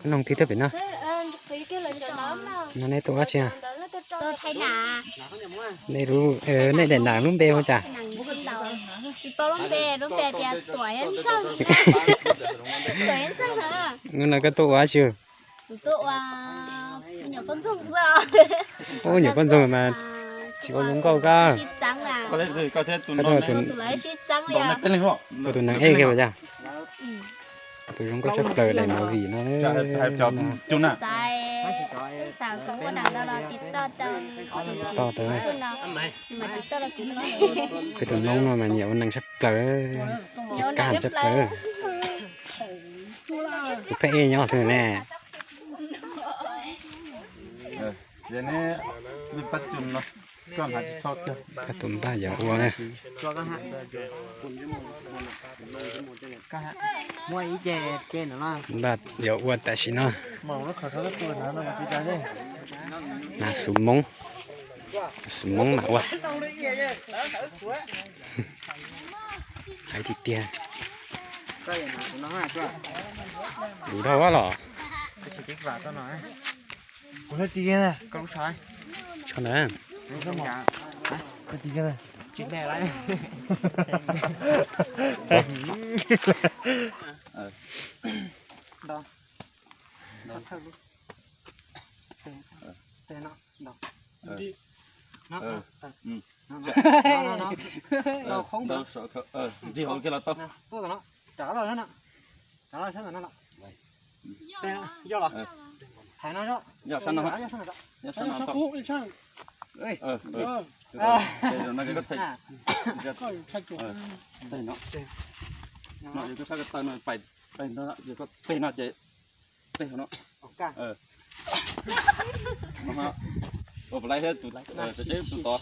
Noog twg thiab pem no? No nej tuaj ua dab tsi? Nej lub, nej daim nam lub npe hu cas? Hnub no koj tuaj ua dab tsi? Ub, nyuam poj ntxoog mas tsis ua zoo nkauj koj. Ua tus neeg ej kiag yog. Tus zoo nkauj tshaj plaws daim movie no. Peb tus noob no mas nyiam ua neeg tshaj plaws, kab tshaj plaws. Tus pheej ej nyob xwb ne. Koj tus npaj yuav ua na. Npaj yuav ua tam sim no. Mas xub moob, xub moob mam ua. Hais tiag tiag. Duv dhau los. Tso ntawd. Ntxig hauv kiag los tau. Tej no ces koj txhais, no ces koj txhais ko taw no pais, pais no ces koj tej no ces tej no. Ua pem laiv thiab tus, tus tod.